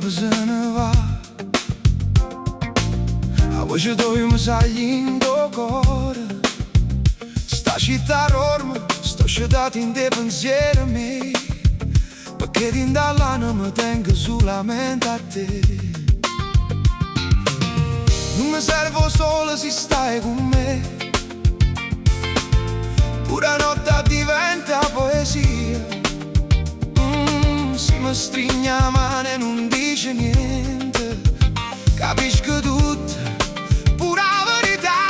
tiempo se ne va. 'A voce toja mi saglie 'int' 'o core. Sta città dorme, sto scetato 'int' 'e pensieri miei. Pecché dint' all'anema tengo sulamente a te. Nun mi serve 'o sole si stai con me. Pure 'a notte diventa poesia. Si mi strigne 'a mano e nun dice niente, capisco tutto, pure 'a verità.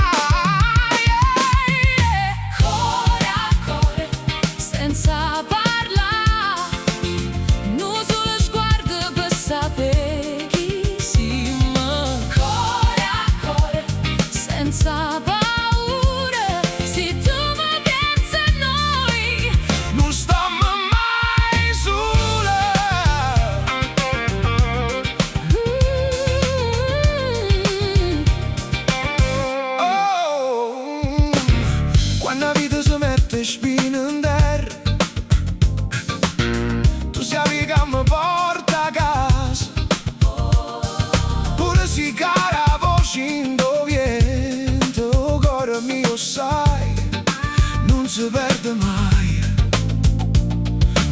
Yeah. Core a core, senza parlà, nu solo sguardo per sapere chi siamo. Core a core, senza paura, si tu mi piensi a noi. Nun stammo mai sule. Oh, quando 'a vita si mette spine in terra, tu sei 'a via che mi porta a casa. Pure si cade 'a voce 'int' 'o viento, 'o core mio sai, nun si perde mai.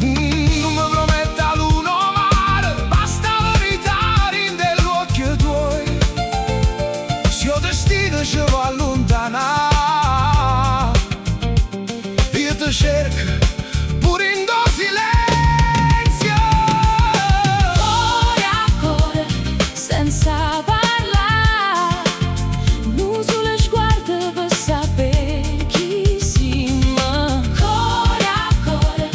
Nun mi promette 'a luna o mare, basta 'a verità dint' 'll'uocchi tuoi. Si 'o destino ci va allontanà, io ti cerco pure in do silenzio. Core a core, senza parlà, nu solo sguardo per sapere chi siamo. Core a core,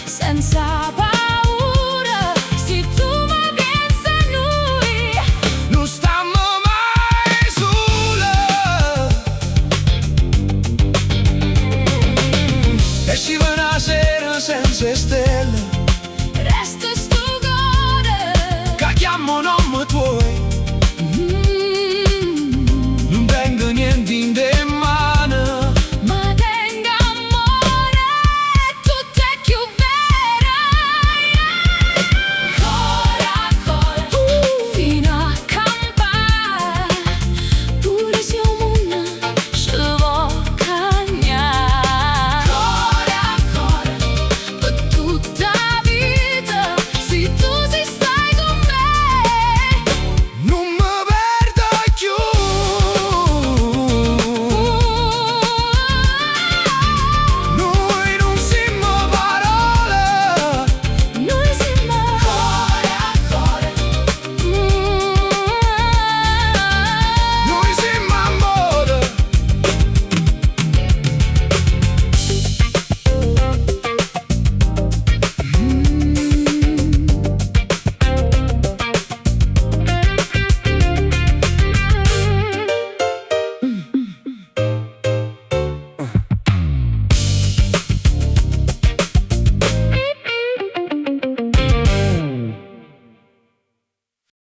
senza paura, si tu mi piensi a noi. Nun stammo mai sule. E si vene 'a sera senza stelle.